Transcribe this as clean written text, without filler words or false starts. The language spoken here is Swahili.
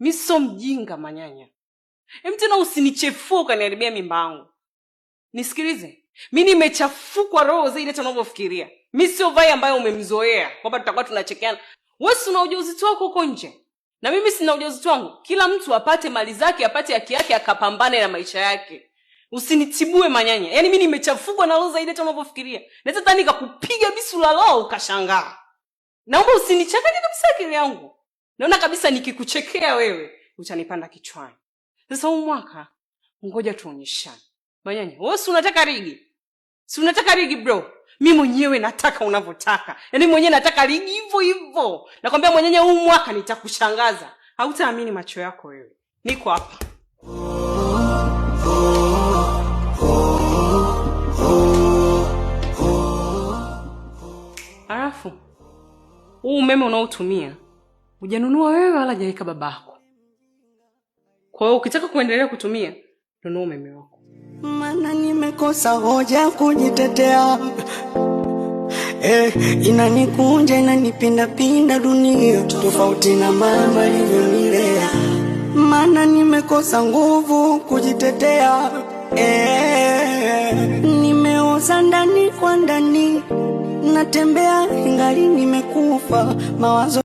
Mi sio mjinga Manyanya. Hem, tena usinichefue ukaniharibia mimba yangu. Nisikilize, mi nimechafukwa roho zaidi hata unavyofikiria. Mi sio Vai ambayo umemzoea kwamba tutakuwa tunachekeana. Wewe si una ujauzito wako huko nje na mimi sina ujauzito wangu. Kila mtu apate mali zake, apate haki yake, akapambane na maisha yake. Usinitibue Manyanya. Yaani mi nimechafukwa na roho zaidi hata unavyofikiria. Naweza hata nikakupiga bisu la roho ukashangaa. Naomba usinichanganye kabisa akili yangu. Naona kabisa nikikuchekea wewe utanipanda kichwani. Sasa huu mwaka ngoja tuonyeshane. Manyanya, wewe si unataka ligi? Si unataka ligi bro? Mi mwenyewe nataka unavyotaka. Yaani mwenyewe nataka ligi hivyo hivyo. Nakwambia mwenyewe huu mwaka nitakushangaza. Hautaamini macho yako wewe. Niko hapa. Halafu huu umeme unaotumia hujanunua wewe wala hajaweka babako. Kwa hiyo ukitaka kuendelea kutumia, nunua umeme wako. Maana nimekosa hoja kujitetea. Inanikunja inanipindapinda dunia, tofauti na mama alivyonilea. Maana nimekosa nguvu kujitetea. Nimeoza ndani kwa ndani, natembea ingali nimekufa mawazo.